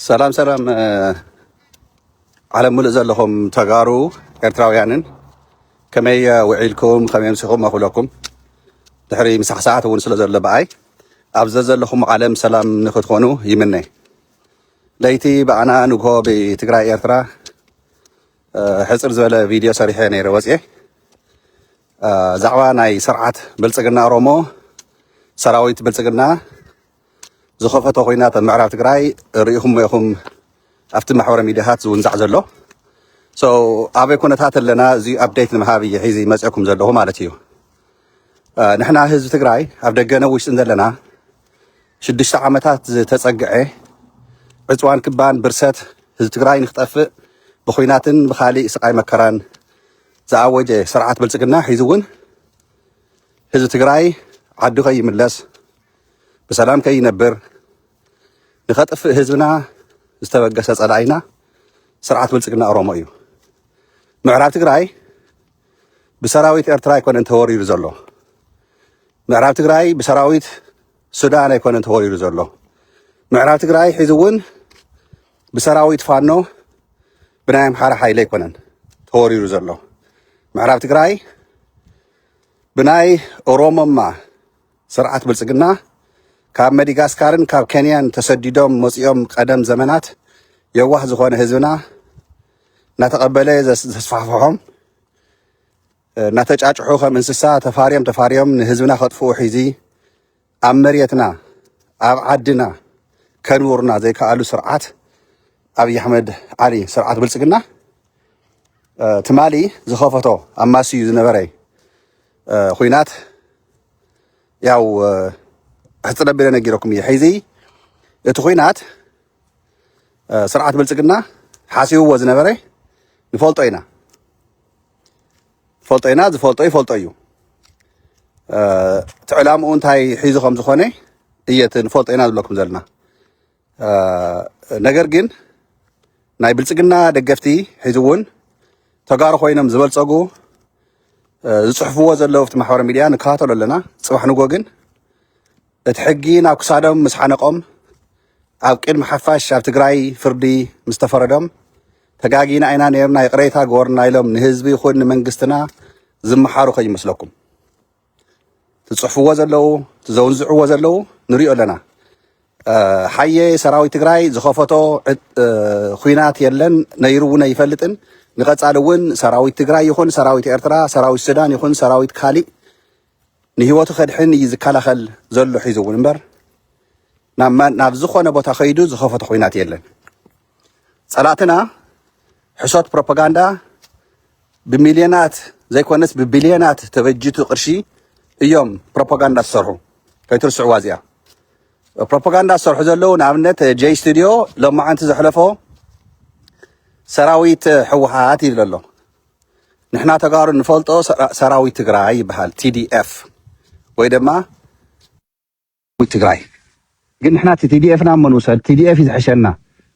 ሰላም ሰላም፣ ዓለም ሙሉእ ዘለኹም ተጋሩ ኤርትራውያንን፣ ከመይ ውዒልኩም፣ ከመይ ኣምሲኹም ክብለኩም፣ ድሕሪ ምሳሕ ሰዓት እውን ስለ ዘሎ ብኣይ፣ ኣብ ዘዘለኹም ዓለም ሰላም ንክትኾኑ ይምነ። ለይቲ ብኣና፣ ንግሆ ብትግራይ ኤርትራ፣ ሕፅር ዝበለ ቪድዮ ሰሪሐ ነይረ ወፅኤ። ዛዕባ ናይ ስርዓት ብልፅግና ኦሮሞ፣ ሰራዊት ብልፅግና ዝኸፈቶ ኹናት ኣብ ምዕራብ ትግራይ ርኢኹም ኢኹም፣ ኣብቲ ማሕበረ ሚዲያታት ዝውንዛዕ ዘሎ። ኣበይ ኩነታት ኣለና፣ እዚ ኣፕዴት ንምሃብ እየ ሒዚ መፅእኩም ዘለኹ ማለት እዩ። ንሕና ህዝቢ ትግራይ ኣብ ደገነ ውሽጥን ዘለና ሽዱሽተ ዓመታት ዝተፀግዐ ዕፅዋን ክባን ብርሰት ህዝቢ ትግራይ ንክጠፍእ ብኹናትን ብካሊእ ስቃይ መከራን ዝኣወጀ ስርዓት ብልፅግና ሒዚ እውን ህዝቢ ትግራይ ዓዱ ከይምለስ፣ ብሰላም ከይነብር፣ ንኸጥፍእ ህዝብና ዝተበገሰ ጸላኢና ስርዓት ብልጽግና ኦሮሞ እዩ። ምዕራብ ትግራይ ብሰራዊት ኤርትራ ኣይኮነን ተወሪሩ ዘሎ። ምዕራብ ትግራይ ብሰራዊት ሱዳን ኣይኮነን ተወሪሩ ዘሎ። ምዕራብ ትግራይ ሕዚ እውን ብሰራዊት ፋኖ፣ ብናይ ኣምሓራ ሓይሊ ኣይኮነን ተወሪሩ ዘሎ። ምዕራብ ትግራይ ብናይ ኦሮሞማ ስርዓት ብልጽግና ካብ መዲጋስካርን ካብ ኬንያን ተሰዲዶም መጺኦም፣ ቀደም ዘመናት የዋህ ዝኾነ ህዝብና እናተቐበለ ዘስ-፣ ዘስፋሕፍሖም፣ እናተጫጭሑ ከም እንስሳ ተፋርዮም ተፋርዮም ንህዝብና ከጥፍኡ ሒዚ ኣብ መሬትና፣ ኣብ ዓድና ከንውሩና ዘይከኣሉ ስርዓት ኣብይ ኣሕመድ ዓሊ ስርዓት ብልጽግና፣ እ፣ ትማሊ ዝኸፈቶ ኣማስዩ ዝነበረ፣ እ፣ ኹናት ያው፣ እ፣ ሕጽረ ቢለ ነጊረኩም እየ። ሕዚ እቲ ኹናት፣ እ፣ ስርዓት ብልጽግና ሓሲብዎ ዝነበረ ንፈልጦ ኢና። ንፈልጦ ኢና፣ ዝፈልጦ ይፈልጦ እዩ። እ፣ እቲ ዕላምኡ እንታይ ሒዙ ከም ዝኾነ እየ እቲ ንፈልጦ ኢና ዝብለኩም ዘለና። እ፣ ነገር ግን ናይ ብልጽግና ደገፍቲ ሕዚ እውን ተጋሩ ኮይኖም ዝበልጸጉ፣ እ፣ ዝጽሕፍዎ ዘለዉ ኣብቲ ማሕበራዊ ሚድያ ንከታተሎ ኣለና። ጽባሕ ንጎ ግን እቲ ሕጊ ናብ ክሳዶም ምስ ሓነቆም፣ ኣብ ቅድሚ ሓፋሽ ኣብ ትግራይ ፍርዲ ምስ ተፈረዶም፣ ተጋጊና ኢና ነይርና፣ ይቕሬታ ግበሩና ኢሎም ንህዝቢ ይኹን ንመንግስትና ዝመሓሩ ከይመስለኩም። ትጽሕፍዎ ዘለዉ፣ ትዘውንዝዕዎ ዘለዉ ንሪኦ ኣለና። እ፣ ሓየ ሰራዊት ትግራይ ዝኸፈቶ ዕጥ-፣ እ፣ ኹናት የለን፣ ነይሩ እውን ኣይፈልጥን። ንቐጻሊ እውን ሰራዊት ትግራይ ይኹን ሰራዊት ኤርትራ፣ ሰራዊት ሱዳን ይኹን ሰራዊት ካሊእ ንህይወቱ ከድሕን እዩ ዝከላኸል ዘሎ ሒዙ እውን እምበር፣ ናብ ማ-፣ ናብ ዝኾነ ቦታ ከይዱ ዝኸፈቶ ኹናት የለን። ጸላእትና ሕሶት ፕሮፓጋንዳ ብሚልዮናት ዘይኮነስ ብቢልዮናት ተበጅቱ ቅርሺ እዮም ፕሮፓጋንዳ ዝሰርሑ። ከይትርስዕዋ እዚኣ። ፕሮፓጋንዳ ዝሰርሑ ዘለዉ፣ ንኣብነት ጄይ ስቱዲዮ ሎማዓንቲ ዘሕለፎ ሰራዊት ህወሓት ይብል ኣሎ። ንሕና ተጋሩ ንፈልጦ ሰራ-፣ ሰራዊት ትግራይ ይበሃል፣ ቲ ዲ ኤፍ ወይ ድማ ትግራይ። ግን ንሕና እቲ ቲ ዲ ኤፍ ናብ መን ውሰድ? ቲ ዲ ኤፍ እዩ ዝሕሸና።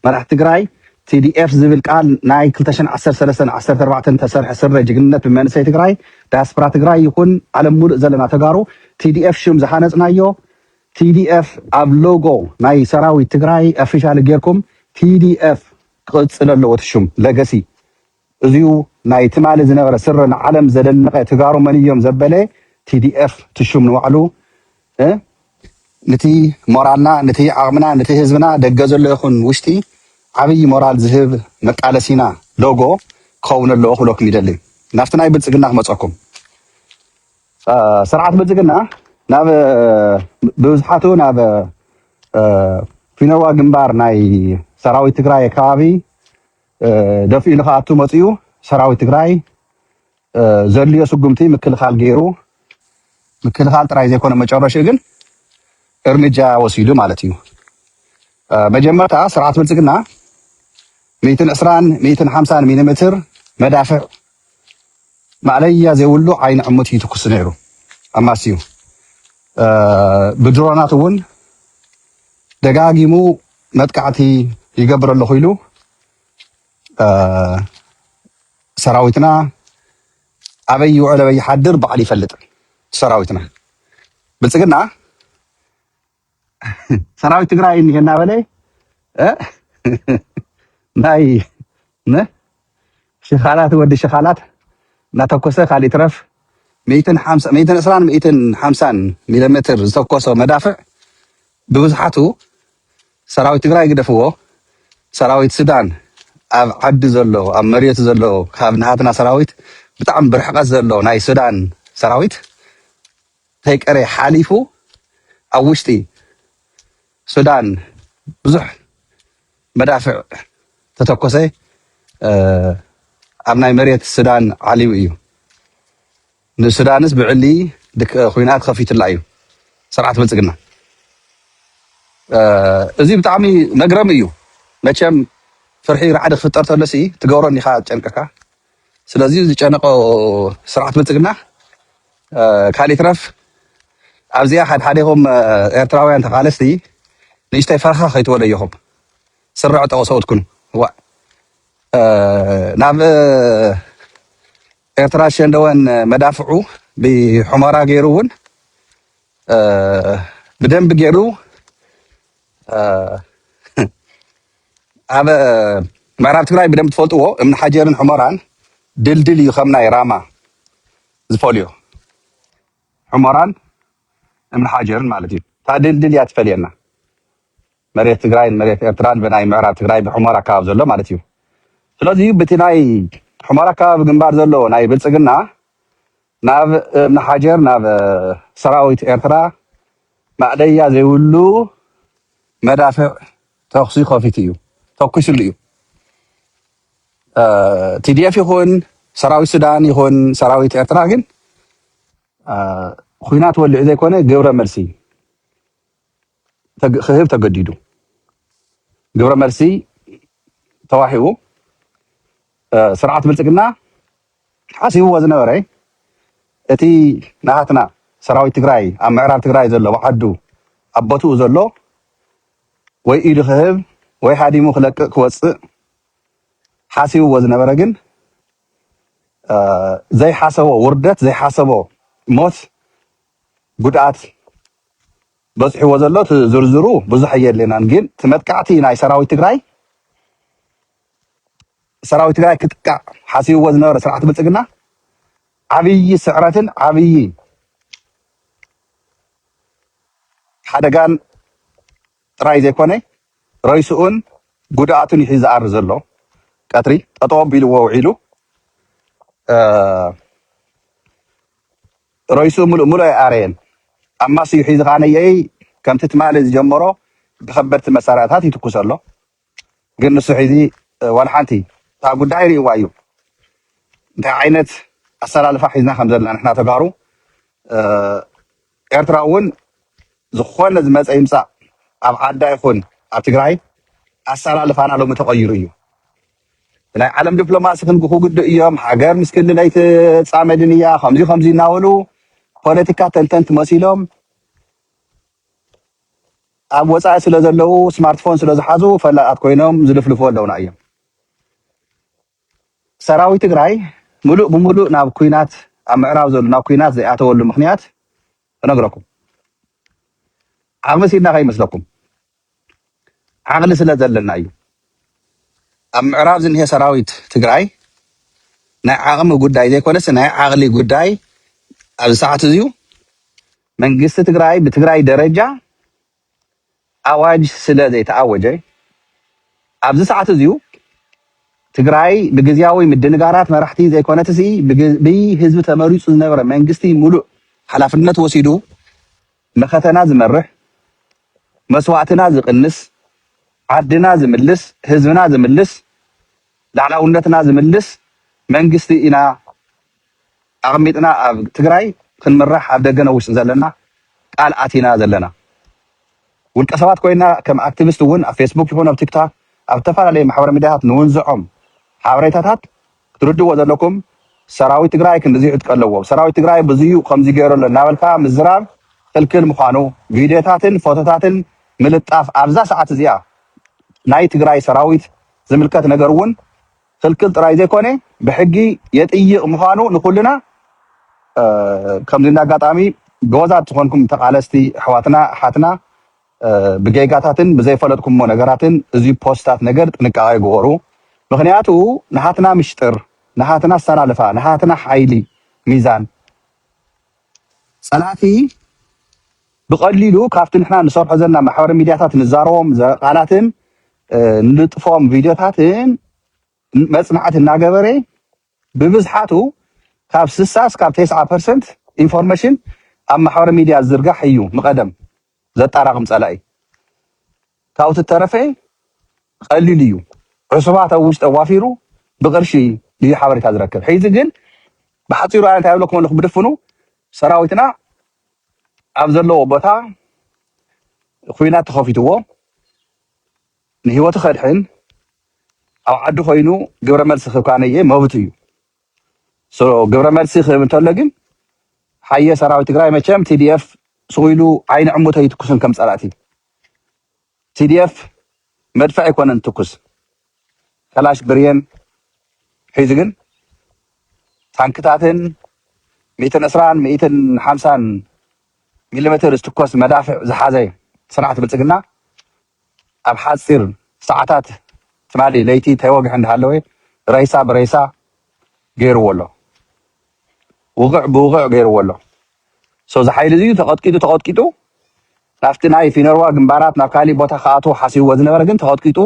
መራሕቲ ትግራይ ቲ ዲ ኤፍ ዝብል ቃል ናይ ክልተ ሽሕን ዓሰርተ ሰለስተን ዓሰርተ ኣርባዕተን ተሰርሐ ስረ ጅግንነት ብመንእሰይ ትግራይ፣ ዳያስፖራ ትግራይ ይኹን ዓለም ሙሉእ ዘለና ተጋሩ፣ ቲ ዲ ኤፍ ሽም ዝሃነጽናዮ፣ ቲ ዲ ኤፍ ኣብ ሎጎ ናይ ሰራዊት ትግራይ ኦፊሻል ጌርኩም፣ ቲ ዲ ኤፍ ክቕጽል ኣለዎ እቲ ሽም፣ ለገሲ። እዚዩ ናይ ትማሊ ዝነበረ ስረ ንዓለም ዘደነቐ፣ ተጋሩ መን እዮም ዘበለ ቲ ዲ ኤፍ ትሹም ንባዕሉ፣ እ፣ ንቲ ሞራልና፣ ንቲ ዓቕምና፣ ንቲ ህዝብና፣ ደገ ዘሎ ይኹን ውሽጢ፣ ዓብዪ ሞራል ዝህብ መቃለሲና ሎጎ ክኸውን ኣለዎ ክብለኩም ይደሊ። ናብቲ ናይ ብልጽግና ክመጸኩም። እ፣ ስርዓት ብልጽግና ናብ፣ ብብዝሓቱ ናብ፣ እ፣ ፊነዋ ግንባር ናይ ሰራዊት ትግራይ ኣከባቢ እ፣ ደፊኡ ኢሉ ክኣቱ መፂኡ። ሰራዊት ትግራይ፣ እ፣ ዘድልዮ ስጉምቲ ምክልኻል ገይሩ፣ ምክልኻል ጥራይ ዘይኮነ መጨረሽኡ ግን እርምጃ ወሲዱ ማለት እዩ። እ፣ መጀመርታ ስርዓት ብልጽግና ሚእትን ዕስራን ሚእትን ሓምሳን ሚሊ ሜትር መዳፍዕ ማእለያ ዘይብሉ ዓይኒ ዕሙት ይትኩስ ነይሩ፣ ኣማስዩ። እ፣ ብድሮናት እውን ደጋጊሙ መጥቃዕቲ ይገብር ኣለኹ ኢሉ፣ እ፣ ሰራዊትና ኣበይ ይውዕል ኣበይ ይሓድር ባዕሉ ይፈልጥ። ሰራዊትና ብልጽግና ሰራዊት ትግራይ እኒሄ እናበለ፣ እ፣ ናይ ነ ሽኻላት ወዲ ሽኻላት እናተኮሰ ካልእ ይትረፍ ሚእትን ሓምሳ ሚእትን ዕስራን ሚእትን ሓምሳን ሚሊሜትር ዝተኮሶ መዳፍዕ ብብዝሓቱ ሰራዊት ትግራይ ግደፍዎ፣ ሰራዊት ሱዳን ኣብ ዓዲ ዘሎ ኣብ መሬቱ ዘሎ ካብ ናሃትና ሰራዊት ብጣዕሚ ብርሕቀት ዘሎ ናይ ሱዳን ሰራዊት ተይቀረ ሓሊፉ ኣብ ውሽጢ ሱዳን ብዙሕ መዳፍዕ ተተኮሰ ኣብ ናይ መሬት ሱዳን ዓሊቡ እዩ። ንሱዳንስ ብዕሊ ኩናት ከፊትላ እዩ ስርዓት ብልፅግና። እዚ ብጣዕሚ መግረሚ እዩ። መቸም ፍርሒ ራዕዲ ክፍጠር ተሎሲ ትገብሮ እንዲኻ ጨንቀካ። ስለዚ ዝጨነቆ ስርዓት ብልፅግና ካልእ ይትረፍ ኣብዚኣ ሓድሓዴኹም ኤርትራውያን ተቓለስቲ ንእሽተይ ፈርኻ ከይትበለየኹም ስርዕ ጠቕሰውትኩን ዋ ናብ ኤርትራ ሸንደወን መዳፍዑ ብሑመራ ገይሩ እውን ብደንብ ገይሩ ኣብ ምዕራብ ትግራይ ብደንብ ትፈልጥዎ እምኒ ሓጀርን ሑመራን ድልድል እዩ ከም ናይ ራማ ዝፈልዮ ሑመራን እምኒ ሓጀርን ማለት እዩ። እታ ድልድል እያ ትፈልየና መሬት ትግራይን መሬት ኤርትራን ብናይ ምዕራብ ትግራይ ብሑመራ ኣካባቢ ዘሎ ማለት እዩ። ስለዚ ብቲ ናይ ሑመራ ኣካባቢ ግንባር ዘሎ ናይ ብልፅግና ናብ እምኒ ሓጀር ናብ ሰራዊት ኤርትራ ማእለያ ዘይብሉ መዳፍዕ ተኩሲ ከፊቱ እዩ ተኩስሉ እዩ። ቲዲኤፍ ይኹን ሰራዊት ሱዳን ይኹን ሰራዊት ኤርትራ ግን ኩናት ወልዑ ዘይኮነ ግብረ መልሲ ክህብ ተገዲዱ። ግብረ መልሲ ተዋሂቡ ስርዓት ብልፅግና ሓሲብዎ ዝነበረ እቲ ናሃትና ሰራዊት ትግራይ ኣብ ምዕራብ ትግራይ ዘሎ ብዓዱ ኣብ ቦትኡ ዘሎ ወይ ኢዱ ክህብ ወይ ሃዲሙ ክለቅቕ ክወፅእ ሓሲብዎ ዝነበረ ግን ዘይሓሰቦ ውርደት ዘይሓሰቦ ሞት ጉድኣት በፅሕዎ ዘሎ ዝርዝሩ ብዙሕ የለናን። ግን እቲ መጥቃዕቲ ናይ ሰራዊት ትግራይ ሰራዊት ትግራይ ክጥቃዕ ሓሲብዎ ዝነበረ ስርዓት ብልፅግና ዓብዪ ስዕረትን ዓብዪ ሓደጋን ጥራይ ዘይኮነ ረይስኡን ጉድኣቱን ይሒ ዝኣር ዘሎ ቀትሪ ጠጠው ኣቢልዎ ውዒሉ ረይሱ ሙሉእ ሙሉእ ኣይኣረየን። ኣብ ማስዩ ሒዚ ከዓ ነየይ ከምቲ ትማሊ ዝጀመሮ ብከበድቲ መሳርያታት ይትኩስ ኣሎ። ግን ንሱ ሒዚ ዋላ ሓንቲ እታ ጉዳይ ርእይዋ እዩ። እንታይ ዓይነት ኣሰላልፋ ሒዝና ከም ዘለና ንሕና ተጋሩ ኤርትራ እውን ዝኾነ ዝመፀ ይምፃእ ኣብ ዓዳ ይኹን ኣብ ትግራይ ኣሰላልፋና ሎሚ ተቐይሩ እዩ። ናይ ዓለም ዲፕሎማሲ ክንግኹ ግድእ እዮም። ሃገር ምስ ክልል ኣይትፃመድን እያ ከምዚ ከምዚ እናበሉ ፖለቲካ ተንተንቲ መሲሎም ኣብ ወፃኢ ስለ ዘለዉ ስማርትፎን ስለ ዝሓዙ ፈላጣት ኮይኖም ዝልፍልፉ ኣለውና እዮም። ሰራዊት ትግራይ ሙሉእ ብሙሉእ ናብ ኩናት ኣብ ምዕራብ ዘሎ ናብ ኩናት ዘይኣተወሉ ምክንያት እነግረኩም። ዓቕሚ ሲድና ከይመስለኩም ዓቕሊ ስለ ዘለና እዩ። ኣብ ምዕራብ ዝንሄ ሰራዊት ትግራይ ናይ ዓቕሚ ጉዳይ ዘይኮነስ ናይ ዓቕሊ ጉዳይ ኣብዚ ሰዓት እዚዩ መንግስቲ ትግራይ ብትግራይ ደረጃ ኣዋጅ ስለ ዘይተኣወጀ ኣብዚ ሰዓት እዚዩ ትግራይ ብግዝያዊ ምድንጋራት መራሕቲ ዘይኮነትሲ ብህዝቢ ተመሪፁ ዝነበረ መንግስቲ ሙሉእ ሓላፍነት ወሲዱ መኸተና ዝመርሕ መስዋእትና ዝቕንስ ዓድና ዝምልስ ህዝብና ዝምልስ ላዕላውነትና ዝምልስ መንግስቲ ኢና ኣቐሚጥና ኣብ ትግራይ ክንምራሕ ኣብ ደገ ነውስጥ ዘለና ቃል ኣቲና ዘለና ውልቀ ሰባት ኮይና ከም ኣክቲቪስት እውን ኣብ ፌስቡክ ይኹን ኣብ ቲክቶክ ኣብ ዝተፈላለዩ ማሕበራዊ ሚዲያታት ንውንዝዖም ሓበሬታታት ክትርድዎ ዘለኩም ሰራዊት ትግራይ ክንድዚ ይዕጥቀ ኣለዎ ሰራዊት ትግራይ ብዙዩ ከምዚ ገይሩ ኣሎ እናበልካ ምዝራብ ክልክል ምዃኑ ቪድዮታትን ፎቶታትን ምልጣፍ ኣብዛ ሰዓት እዚኣ ናይ ትግራይ ሰራዊት ዝምልከት ነገር እውን ክልክል ጥራይ ዘይኮነ ብሕጊ የጥይቕ ምዃኑ ንኩልና ከምዚ እንደ ኣጋጣሚ ጎዛት ዝኾንኩም ተቓለስቲ ኣሕዋትና ኣሓትና ብጌጋታትን ብዘይፈለጥኩሞ ነገራትን እዚ ፖስታት ነገር ጥንቃቄ ግበሩ። ምክንያቱ ንሃትና ምሽጥር፣ ንሃትና ኣሰላልፋ፣ ንሃትና ሓይሊ ሚዛን ጸላእቲ ብቐሊሉ ካብቲ ንሕና ንሰርሖ ዘለና ማሕበራዊ ሚድያታት ንዛረቦም ቃላትን ንልጥፎም ቪድዮታትን መጽናዕቲ እናገበረ ብብዝሓቱ ካብ ስሳ እስካብ ተስዓ ፐርሰንት ኢንፎርሜሽን ኣብ ማሕበራዊ ሚድያ ዝርጋሕ እዩ። ምቐደም ዘጣራቕም ጸላኢ ካብኡ ትተረፈ ቀሊል እዩ። ዕሱባት ኣብ ውሽጢ ኣዋፊሩ ብቕርሺ እዩ ሓበሬታ ዝረክብ። ሕዚ ግን ብሓፂሩ ኣነ እንታይ ይብለኩም ኣለኹ፣ ብድፍኑ ሰራዊትና ኣብ ዘለዎ ቦታ ኩናት ተኸፊትዎ ንህይወቱ ከድሕን ኣብ ዓዲ ኮይኑ ግብረ መልሲ ክካነየ መብቱ እዩ። ግብረ መልሲ ክህብ እንተሎ ግን ሓየ ሰራዊት ትግራይ መቸም ቲዲኤፍ ስቑ ኢሉ ዓይኒ ዕሙተ ይትኩስን ከም ጸላእቲ። ቲዲኤፍ መድፍዕ ኣይኮነን ትኩስ፣ ከላሽ ብሬን ሒዙ ግን ታንክታትን ሚእትን ዕስራን ሚእትን ሓምሳን ሚሊሜትር ዝትኮስ መዳፍዕ ዝሓዘ ስርዓት ብልጽግና ኣብ ሓፂር ሰዓታት ትማሊ ለይቲ ተይወግሐ እንዳሃለወ ረይሳ ብረይሳ ገይርዎ ኣሎ። ውቕዕ ብውቕዕ ገይርዎ ኣሎ። ሶ እዚ ሓይሊ እዚ ተቐጥቂጡ ተቐጥቂጡ ናብቲ ናይ ፊነርዋ ግንባራት ናብ ካሊእ ቦታ ክኣትዎ ሓሲብዎ ዝነበረ ግን ተቐጥቂጡ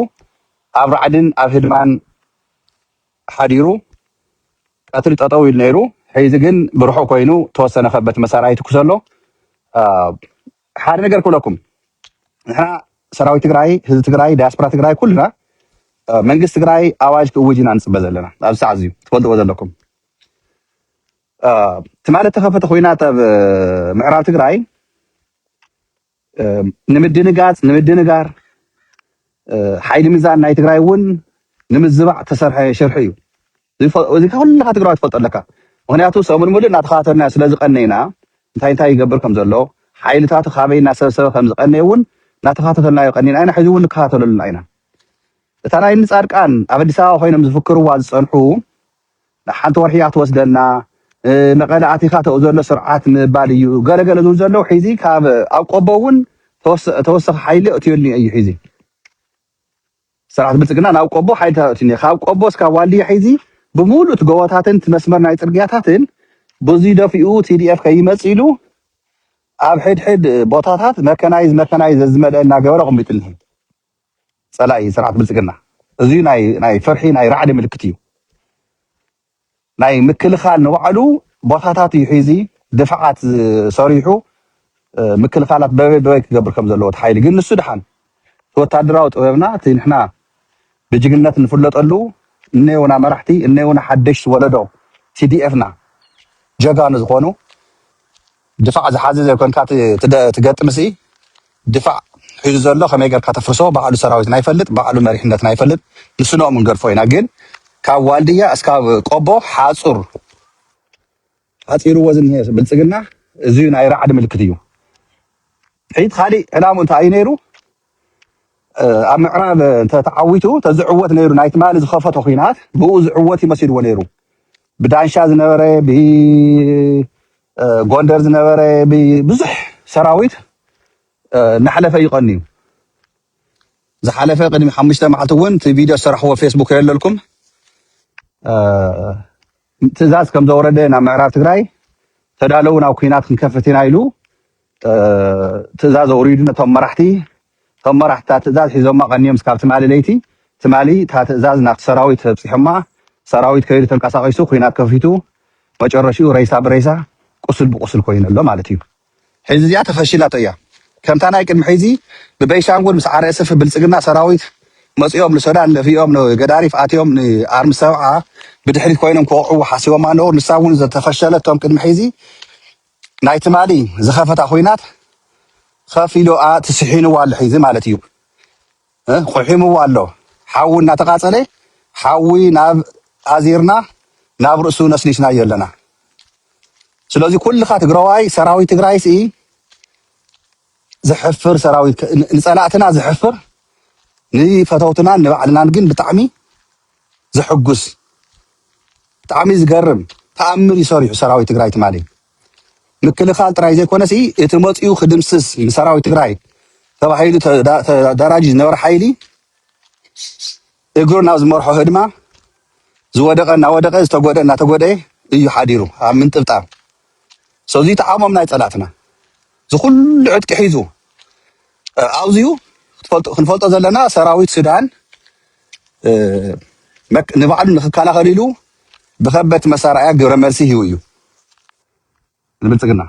ኣብ ራዕድን ኣብ ህድማን ሓዲሩ ቀትሪ ጠጠው ኢሉ ነይሩ። ሕዚ ግን ብርሑቕ ኮይኑ ተወሰነ ከበቲ መሳርያ ይትኩስ ኣሎ። ሓደ ነገር ክብለኩም፣ ንሕና ሰራዊት ትግራይ፣ ህዝቢ ትግራይ፣ ዳያስፖራ ትግራይ ኩልና መንግስቲ ትግራይ ኣዋጅ ክእውጅ ኢና ንፅበ ዘለና ኣብዚ ሰዓት እዚ ትፈልጥዎ ዘለኩም። ትማሊ ተኸፈተ ኮይናት ኣብ ምዕራብ ትግራይ ንምድንጋፅ ንምድንጋር ሓይሊ ሚዛን ናይ ትግራይ እውን ንምዝባዕ ተሰርሐ ሽርሒ እዩ። እዚ ኩልካ ትግራዊ ትፈልጦ ኣለካ። ምክንያቱ ሰሙን ሙሉእ እናተኸታተልናዮ ስለዝቀነይና እንታይ እንታይ ይገብር ከም ዘሎ ሓይልታቱ ካበይ እናሰብሰበ ከም ዝቀነየ እውን እናተኸታተልናዮ ቀኒና ኢና። ሕዚ እውን ንከታተለሉና ኢና። እታ ናይ ንፃድቃን ኣብ ኣዲስ ኣበባ ኮይኖም ዝፍክርዋ ዝፀንሑ ንሓንቲ ወርሒ እያ ትወስደና፣ መቐለ ኣቲኻ ተኡ ዘሎ ስርዓት ምባል እዩ። ገለገለ ዝብል ዘለዉ ሕዚ ካብ ኣብ ቆቦ እውን ተወሰኺ ሓይሊ እትየሉ እዩ። ሕዚ ስርዓት ብልፅግና ናብ ቆቦ ሓይሊ ተእትኒ ካብ ቆቦ እስካብ ዋልድያ ሕዚ ብምሉእ እቲ ጎቦታትን እቲ መስመር ናይ ፅርግያታትን ብዙይ ደፊኡ ቲዲኤፍ ከይመፅ ኢሉ ኣብ ሕድሕድ ቦታታት መከናይዝ መከናይዝ ዝመልአ እናገበረ ኣቐሚጡ እኒሀ። ጸላኢ ስርዓት ብልጽግና እዚ ናይ ናይ ፍርሒ ናይ ራዕዲ ምልክት እዩ። ናይ ምክልኻል ንባዕሉ ቦታታት እዩ ሒዚ ድፍዓት ሰሪሑ ምክልኻላት በበይ በበይ ክገብር ከም ዘለዎ እቲ ሓይሊ ግን ንሱ ድሓን እቲ ወታደራዊ ጥበብና እቲ ንሕና ብጅግንነት ንፍለጠሉ እነየውና መራሕቲ እነየውና ሓደሽቲ ወለዶ ቲዲኤፍና ጀጋኑ ዝኾኑ ድፋዕ ዝሓዘ ዘይኮንካ ትገጥምሲ ድፋዕ ሒዙ ዘሎ ከመይ ገርካ ተፍርሶ ባዕሉ ሰራዊት ናይፈልጥ ባዕሉ መሪሕነት ናይፈልጥ ንስኖም ንገድፎ ኢና ግን ካብ ዋልድያ እስካብ ቆቦ ሓፁር ሓፂርዎ ዝኒሄ ብልፅግና እዚ ናይ ራዕዲ ምልክት እዩ። ሕይት ካሊእ ዕላሙ እንታይ እዩ ነይሩ? ኣብ ምዕራብ እንተተዓዊቱ ተዝዕወት ነይሩ ናይ ትማሊ ዝኸፈቶ ኩናት ብኡ ዝዕወት ይመሲልዎ ነይሩ። ብዳንሻ ዝነበረ ብጎንደር ዝነበረ ብዙሕ ሰራዊት እናሓለፈ ይቐንዩ። ዝሓለፈ ቅድሚ ሓሙሽተ መዓልቲ እውን እቲ ቪድዮ ዝሰራሕዎ ፌስቡክ የለልኩም ትእዛዝ ከም ዘወረደ ናብ ምዕራብ ትግራይ ተዳለዉ ናብ ኩናት ክንከፍት ኢና ኢሉ ትእዛዝ ኣውሪዱ ነቶም መራሕቲ እቶም መራሕቲ እታ ትእዛዝ ሒዞማ ቀኒዮም እስካብ ትማሊ ለይቲ ትማሊ እታ ትእዛዝ ናብቲ ሰራዊት ኣብፂሖማ ሰራዊት ከይዱ ተንቀሳቂሱ ኩናት ከፊቱ መጨረሽኡ ረይሳ ብረይሳ ቁስል ብቁስል ኮይኑ ኣሎ ማለት እዩ። ሕዚ እዚኣ ተፈሺላቶ እያ። ከምታ ናይ ቅድሚ ሕዚ ብቤንሻንጉል ምስ ዓርኤስኤፍ ብልፅግና ሰራዊት መፂኦም ንሱዳን ለፊኦም ንገዳሪፍ ኣትዮም ንኣርሚ ሰብዓ ብድሕሪት ኮይኖም ክወቕዕዎ ሓሲቦም ኣለዉ። ንሳ እውን ዝተፈሸለቶም ቅድሚ ሕዚ ናይ ትማሊ ዝኸፈታ ኩናት ከፍ ኢሉ ትስሒንዋ ኣሎ ሕዚ ማለት እዩ። ቁሒምዋ ኣሎ። ሓዊ እናተቃፀለ ሓዊ ናብ ኣዚርና ናብ ርእሱ ነስኒስናዮ ኣለና። ስለዚ ኩልኻ ትግራዋይ ሰራዊት ትግራይ ሲ ዘሕፍር ሰራዊት ንፀላእትና ዘሕፍር ንፈተውትናን ንባዕልናን ግን ብጣዕሚ ዘሕጉስ ብጣዕሚ ዝገርም ተኣምር ይሰሪሑ ሰራዊት ትግራይ ትማሊ ምክልኻል ጥራይ ዘይኮነሲ እቲ መፅኡ ክድምስስ ንሰራዊት ትግራይ ተባሂሉ ተዳ- ተደራጅ ዝነበረ ሓይሊ እግሩ ናብ ዝመርሖ ህድማ ዝወደቐ እናወደቐ ዝተጎደ እናተጎደ እዩ ሓዲሩ ኣብ ምንጥብጣብ። ሰዚ ተዓሞም ናይ ጸላትና ዝኩሉ ዕጥቂ ሒዙ ኣብዚዩ ክትፈልጦ- ክንፈልጦ ዘለና ሰራዊት ሱዳን ንባዕሉ ንክከላኸል ኢሉ ብከበድቲ መሳርያ ግብረ መልሲ ሂቡ እዩ ንብልፅግና።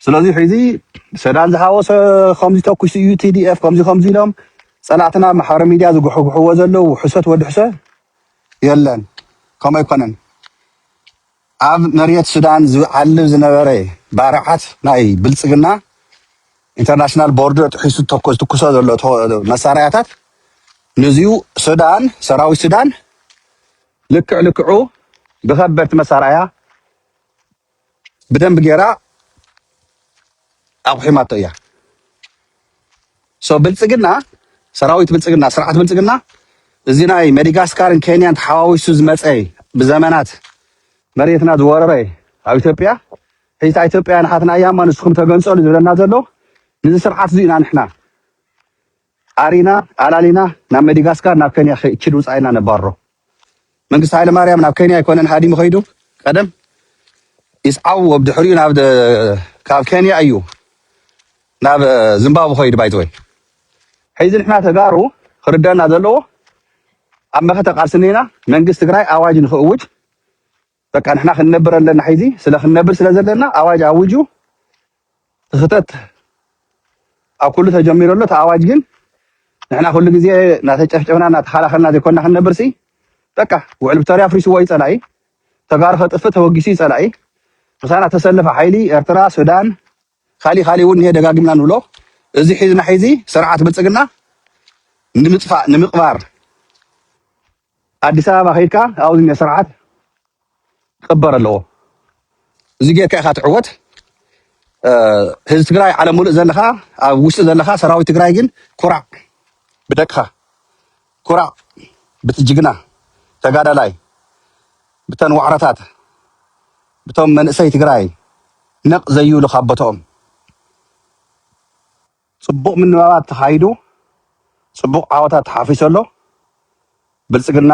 ስለዚ ሕዚ ሰዳን ዝሃወሰ ከምዚ ተኩሱ እዩ፣ ቲዲኤፍ ከምዚ ከምዚ ኢሎም ጸላእትና ማሕበራዊ ሚድያ ዝጉሕጉሕዎ ዘለዉ ሕሰት ወዲ ሕሰት የለን። ከምኡ ኣይኮነን። ኣብ መሬት ሱዳን ዝዓልብ ዝነበረ ባርዓት ናይ ብልጽግና ኢንተርናሽናል ቦርደር ጥሒሱ ተኮ- ዝትኩሶ ዘሎ ተ- መሳርያታት ንዚዩ ሱዳን ሰራዊት ሱዳን ልክዕ ልክዑ ብከበድቲ መሳርያ ብደንብ ጌራ ኣቑሒማቶ እያ። ሶ ብልጽግና ሰራዊት ብልጽግና ስርዓት ብልጽግና እዚ ናይ መዲጋስካርን ኬንያን ተሓዋዊሱ ዝመጸ ብዘመናት መሬትና ዝወረረ ኣብ ኢትዮጵያ ሕይታ ኢትዮጵያ ንሓትና እያማ ንስኹም ተገንጸሉ ዝብለና ዘሎ ንዚ ስርዓት እዚ ኢና ንሕና ኣሪና ኣላሊና ናብ መዲጋስካር ናብ ኬንያ ኪድ ውፃኢና ነባሮ መንግስቲ ሃይለ ማርያም ናብ ኬንያ ኣይኮነን ሃዲሙ ከይዱ ቀደም ይስዓው ኣብ ድሕሪኡ ናብ ደ- ካብ ኬንያ እዩ ናብ ዝምባብወ ከይዱ ባይዘወይ ሕዚ ንሕና ተጋሩ ክርደና ዘለዎ ኣብ መኸተ ቃልስኒና መንግስቲ ትግራይ ኣዋጅ ንክእውጅ በቃ ንሕና ክንነብር ኣለና ሕዚ ስለ ክንነብር ስለ ዘለና ኣዋጅ ኣውጁ ክክተት ኣብ ኩሉ ተጀሚሩ ኣሎ እቲ ኣዋጅ ግን ንሕና ኩሉ ግዜ እናተጨፍጨፍና እናተኻላኸልና ዘይኮንና ክንነብር ሲ በቃ ውዕል ፕሪቶርያ ኣፍሪስዎ እዩ ፀላኢ ተጋሩ ከጥፍእ ተወጊሱ እዩ ፀላኢ ምሳና ተሰለፈ ሓይሊ ኤርትራ ሱዳን ካሊእ ካሊእ እውን እኒሀ ደጋጊምና ንብሎ እዚ ሒዝና ሒዚ ስርዓት ብልፅግና ንምጥፋእ ንምቕባር ኣዲስ ኣበባ ከይድካ ኣብዚ እኒሀ ስርዓት ክቕበር ኣለዎ እዚ ጌርካ ኢኻ ትዕወት ህዝቢ ትግራይ ዓለም ሙሉእ ዘለኻ ኣብ ውሽጢ ዘለኻ ሰራዊት ትግራይ ግን ኩራዕ ብደቅኻ ኩራዕ ብቲ ጅግና ተጋዳላይ ብተን ዋዕሮታት ብቶም መንእሰይ ትግራይ ነቕ ዘይብሉ ካብ ቦትኦም ፅቡቕ ምንባባት ተኻይዱ ፅቡቕ ዓወታት ተሓፊሱ ኣሎ ብልፅግና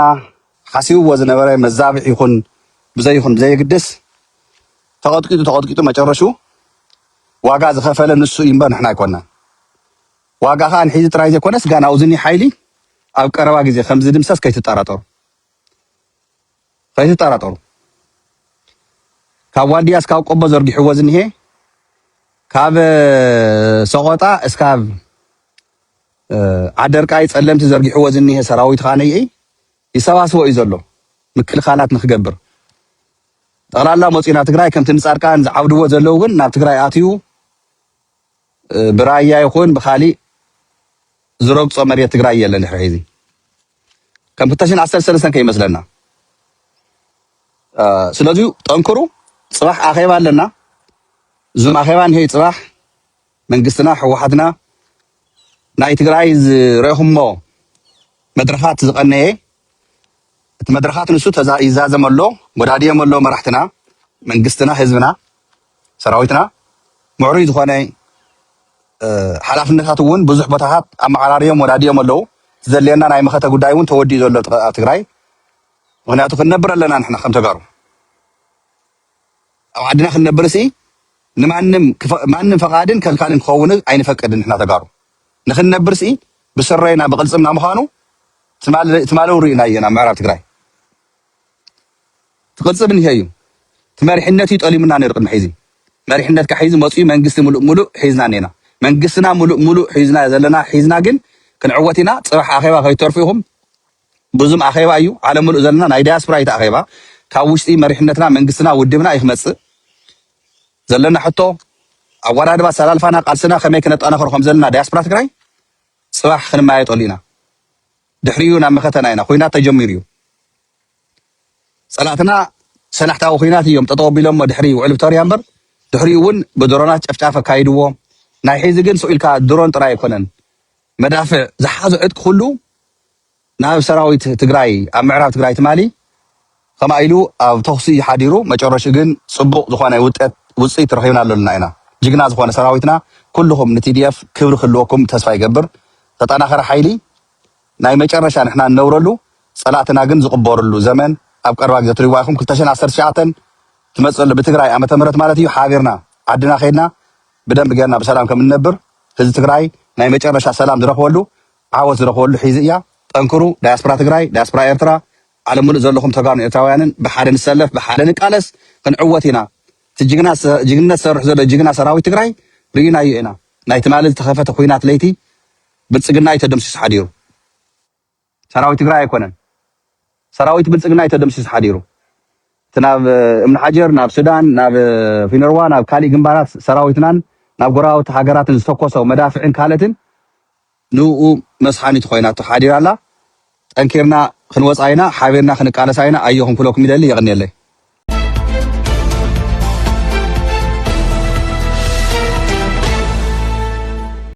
ሓሲብዎ ዝነበረ መዛብሒ ይኹን ብዘይ ይኹን ብዘየግድስ ተቐጥቂጡ ተቐጥቂጡ መጨረሹ ዋጋ ዝኸፈለ ንሱ እዩ እምበር ንሕና ኣይኮንናን ዋጋ ከዓ ንሒዚ ጥራይ ዘይኮነስ ጋና ውዝኒ ሓይሊ ኣብ ቀረባ ግዜ ከም ዝድምሰስ ከይትጠራጠሩ ከይትጠራጠሩ ካብ ዋልድያ እስካብ ቆቦ ዘርጊሕዎ ዝኒሄ ካብ ሰቆጣ እስካብ ዓደርቃይ ፀለምቲ ዘርጊሕዎ ዝኒሄ ሰራዊት ከዓ ነይአይ ይሰባስቦ እዩ ዘሎ ምክልኻላት ንክገብር ጠቕላላ መፂኡ ናብ ትግራይ ከምቲ ንፃድቃን ዝዓብድዎ ዘለዉ እውን ናብ ትግራይ ኣትዩ ብራያ ይኹን ብካሊእ ዝረግፆ መሬት ትግራይ የለን ድሕሪ ሕዚ ከም ክልተ ሽሕን ዓሰርተ ሰለስተን ከይመስለና ስለዚ ጠንክሩ ፅባሕ ኣኼባ ኣለና እዞም ኣኼባ ንሄ ፅባሕ መንግስትና ህወሓትና ናይ ትግራይ ዝረእኹሞ መድረኻት ዝቐነየ እቲ መድረኻት ንሱ ይዛዘም ኣሎ ወዳድዮም ኣሎ መራሕትና መንግስትና ህዝብና ሰራዊትና ምዕሩይ ዝኾነ ሓላፍነታት እውን ብዙሕ ቦታታት ኣመዓራርዮም ወዳድዮም ኣለዉ ዘድልየና ናይ መኸተ ጉዳይ እውን ተወዲኡ ዘሎ ኣብ ትግራይ ምክንያቱ ክንነብር ኣለና ንሕና ከም ተጋሩ ኣብ ዓድና ክንነብር ሲ ንማንም ማንም ፈቃድን ከልካልን ክኸውን ኣይንፈቅድን ንሕና ተጋሩ ንክንነብር ሲ ብስረይና ብቅልፅምና ምዃኑ ትማለው ርኢና እየን ኣብ ምዕራብ ትግራይ ትቅልፅም እንሄ እዩ ትመሪሕነት እዩ ጠሊሙና ነይሩ ቅድሚ ሕዚ መሪሕነት ካሒዙ መፅኡ መንግስቲ ሙሉእ ሙሉእ ሒዝና እኔና መንግስትና ሙሉእ ሙሉእ ሒዝና ዘለና ሒዝና ግን ክንዕወት ኢና ፅባሕ ኣኼባ ከይተርፉ ኢኹም ብዙም ኣኼባ እዩ ዓለም ሙሉእ ዘለና ናይ ዳያስፖራ እዩ ኣኼባ ካብ ውሽጢ መሪሕነትና መንግስትና ውድብና እዩ ክመፅእ ዘለና ሕቶ ኣወዳድባ ኣሰላልፋና ቃልስና ከመይ ክነጠናኸሮ ከም ዘለና ዳያስፖራ ትግራይ ፅባሕ ክንመያየጠሉ ኢና ድሕሪኡ ናብ መኸተና ኢና ኩናት ተጀሚሩ እዩ ፀላእትና ሰላሕታዊ ኩናት እዮም ጠጠው ኣቢሎሞ ድሕሪ ውዕል ፕሪቶርያ እምበር ድሕሪኡ እውን ብድሮናት ጨፍጫፍ ኣካይድዎ ናይ ሕዚ ግን ስቕ ኢልካ ድሮን ጥራይ ኣይኮነን መዳፍዕ ዝሓዞ ዕጥቂ ኩሉ ናብ ሰራዊት ትግራይ ኣብ ምዕራብ ትግራይ ትማሊ ከምኣ ኢሉ ኣብ ተኹሲ እዩ ሓዲሩ መጨረሹ ግን ፅቡቕ ዝኾነ ውፅኢት ረኺብና ኣለና ኢና ጅግና ዝኾነ ሰራዊትና ኩልኹም ንቲዲኤፍ ክብሪ ክህልወኩም ተስፋ ይገብር። ተጠናኸረ ሓይሊ ናይ መጨረሻ ንሕና እንነብረሉ፣ ጸላእትና ግን ዝቕበርሉ ዘመን ኣብ ቀረባ ግዜ ትሪእዋ ኢኹም። ክልተ ሽሕን ዓሰርተ ትሽዓተ ትመጽእ ኣሎ፣ ብትግራይ ዓመተ ምህረት ማለት እዩ። ሓቢርና ዓድና ከይድና ብደንብ ጌርና ብሰላም ከም እንነብር፣ ህዝቢ ትግራይ ናይ መጨረሻ ሰላም ዝረኽበሉ፣ ዓወት ዝረኽበሉ ሒዚ እያ። ጠንክሩ። ዳያስፖራ ትግራይ፣ ዳያስፖራ ኤርትራ፣ ዓለም ሙሉእ ዘለኹም ተጋሩን ኤርትራውያንን ብሓደ ንሰለፍ፣ ብሓደ ንቃለስ፣ ክንዕወት ኢና። እቲ ጅግና ሰ-፣ ጅግንነት ዝሰርሕ ዘሎ ጅግና ሰራዊት ትግራይ ርኢናዮ ኢና። ናይ ትማሊ ዝተኸፈተ ኲናት ለይቲ ብልጽግና እዩ ተደምሲሱ ሓዲሩ። ሰራዊት ትግራይ ኣይኮነን። ሰራዊት ብልጽግና እዩ ተደምሲሱ ሓዲሩ። እቲ ናብ፣ እ፣ እምኒ ሓጀር፣ ናብ ሱዳን፣ ናብ፣ እ፣ ፊነርዋ፣ ናብ ካሊእ ግንባራት ሰራዊትናን ናብ ጎረባብቲ ሃገራትን ዝተኮሶ መዳፍዕን ካልእትን ንኡ መስሓኒት ኮይናቶ ሓዲራ ኣላ። ጠንኪርና ክንወጻ ኢና፣ ሓቢርና ክንቃለሳ ኢና። ኣዮኹም ክብለኩም ይደሊ። የቐንየለይ።